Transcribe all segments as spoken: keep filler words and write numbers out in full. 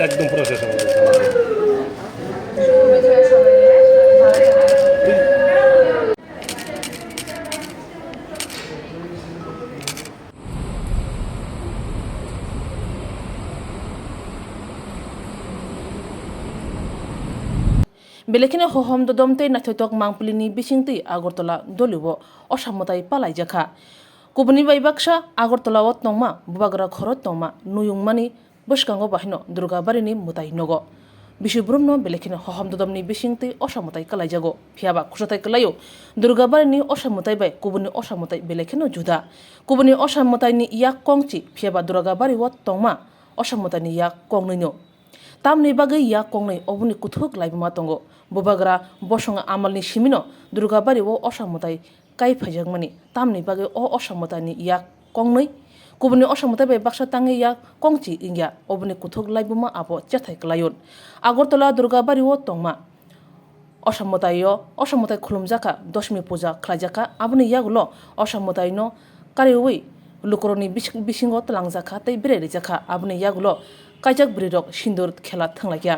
একদম পুরো শেষ হবে। Belai kheno hohom dodom tei naithotok mangpili ni bisingtwi Agartala doli o osa mwtai palaijakha. Kubuni bai baksa Agartala o tongma bubagra khoro tongma nuyungmani bwskango bahaino Durgabari ni mwtai nogo. Bisi brum no belai kheno hohom dodom ni bisingtwi osa mwtai kalaijago. Phiya ba khwsathai kwlaio Durgabari ni osa mwtai bai kubuni osa mwtai belai kheno juda. Kubuni osa mwtai ni yak kongchi, phiya ba Durgabari o tongma osa mwtai ni yak kongnwi no. Tamni bagwi yak kongnwi oboni kuthuk laibuma tongo. Bubagra bosong amalni simino Durgabari o osa mwtai kai phaijakmani. Tamni bagwi o osa mwtaini yak kongnwi kubuni osa mwtai bai baksa tangwi yak kongchi wngya. Oboni kuthuk laibuma abo chethai kwlaiyo. Agartala Durgabari o tongma osa mwtaio, osa mwtai khulumjakha, Doshmi puja khlaijakha, aboni yagulo osa mwtaino kariwi lukurokni bising-, bisingo twlangjakha tei berai rijakha, aboni yagulo kaijak bwrwirok sindur khela thwnglaikha.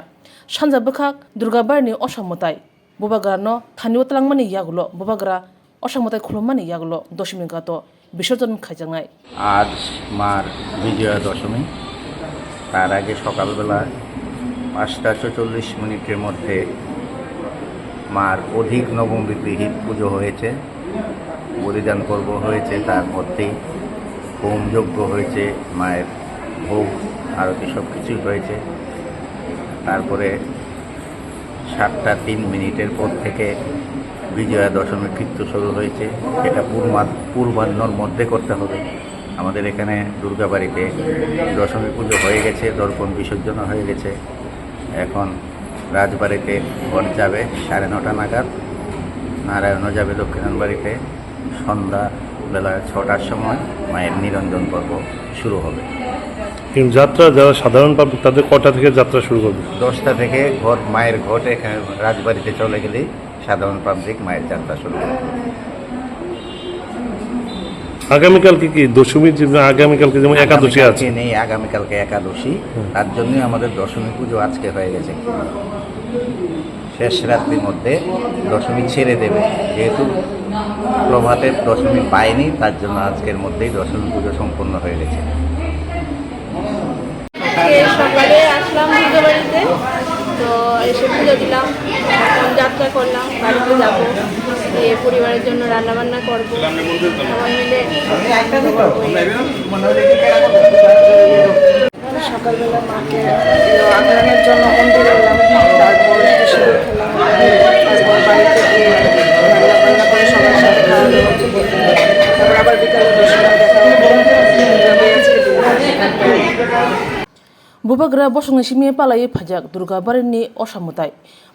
Sanja bwkhak Durga Barini osa mwtai bubagrano thani o twlangmani yagulo bubagra osa mwtai khulummani yagulo Doshmi ghato বিসর্জন খাইজানাই। আজ মার বিজয়া দশমী, তার আগে সকালবেলা পাঁচটা ছেচল্লিশ মিনিটের মধ্যে মার অধিক নবমী বিহিত পুজো হয়েছে, বলিদান পর্ব হয়েছে, তার মধ্যেই হোমযজ্ঞ হয়েছে, মায়ের ভোগ আরতি সব কিছুই হয়েছে। তারপরে সাতটা তিন মিনিটের পর থেকে বিজয়া দশমীর কীর্তন শুরু হয়েছে। এটা পূর্বা-, পূর্বাহ্নর মধ্যে করতে হবে। আমাদের এখানে দুর্গাবাড়িতে দশমী পুজো হয়ে গেছে, দর্পণ বিসর্জন হয়ে গেছে। এখন রাজবাড়িতে ঘট যাবে সাড়ে নটা নাগাদ, নারায়ণও যাবে দক্ষিণায়ন বাড়িতে। সন্ধ্যা বেলা ছটার সময় মায়ের নিরঞ্জন পর্ব শুরু হবে। কিন্তু যাত্রা যারা সাধারণ পাবলিক তাদের কটা থেকে যাত্রা শুরু করবে? দশটা থেকে ঘট, মায়ের ঘট এখানে রাজবাড়িতে চলে গেলেই সাধারণ পাবলিক মায়ের যাত্রা শুরু করবে। আগামীকালকে কি দশমীর জন্য, আগামীকালকে যেমন একাদশী আগামীকালকে আছে? নেই, আগামীকালকে একাদশী, হুম। তার জন্যই আমাদের দশমী পুজো আজকে হয়ে গেছে। শেষ রাত্রির মধ্যে দশমী ছেড়ে দেবে, যেহেতু প্রভাতের দশমী পায়নি, তার জন্য আজকের মধ্যেই দশমী পুজো সম্পন্ন হয়ে গেছে। আজকে সকালে আসলাম দুর্গা বাড়িতে, তো এসে পুজো দিলাম, এখন যাত্রা করলাম, বাড়িতে যাব, গিয়ে পরিবারের জন্য রান্না বান্না করবো, সবাই মিলে। সকালবেলা মাকে, ইয়ে, আঘ্রাণের জন্য মন্দিরে এলাম, তারপর একটু সিঁদুর খেলাম, তারপর বাড়িতে গিয়ে রান্না বান্না করে সবার সাথে খাওয়া দাওয়া করবো। তারপর আবার বিকালে দর্শনে দেখা হবে। এইভাবেই আজকে দিনটা কাটবে। Bubagra bosongni simi palaiwi phaijak Durga Barini osa mwtai.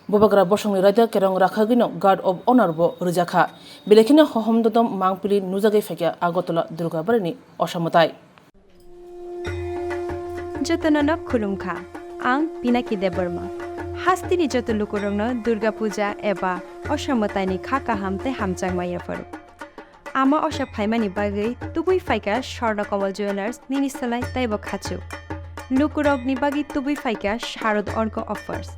Bubagra bosongni raida kerong rakhagwino Guard of Honor bo rwjakha. Belai kheno hohom dodom mangpili nujagwi phaikha Agartala Durga Barini osa mwtai. Jotono no khulumkha, ang Pinaki Debbarma. Hasteni joto lukurokno Durga Puja eba Osa Mwtaini kha kaham tei hamjakma yapharo. Ama osa phaimani bagwi tubui phaikha Swarna Kamal Jewellers nini slai teibo khachuk. Lukurokni bagwi tubui phaikha Sharad Orko Offers.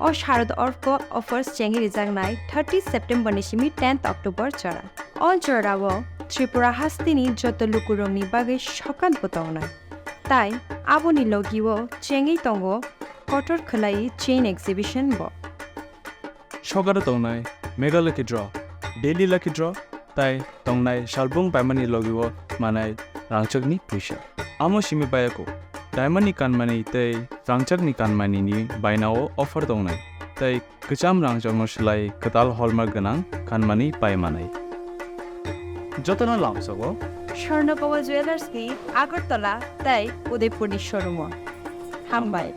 O Sharad Orko Offers chengwi rijaknai thirty September ni simi tenth October jora. O jorao Tripura hasteni joto lukurokni bagwi sokat bo tongnai. Tai aboni logio chengwi tongo kotor khwlai chain exhibition bo. Sokaro tongnai Mega Lucky Draw, Daily Lucky Draw, tai tongnai salbung paimani logio manai rangchakni puisa. Amo simi bayako, diamond ni kanmani tei rangchakni kanmani ni bainao offer tongnai, tei kwcham rangchakno swlai kwtal hallmark gwnang kanmani pai manai. Jotono lamsogo Swarna Kamal Jewellers ni Agartala tei Udaipur ni showroom o. Hambai.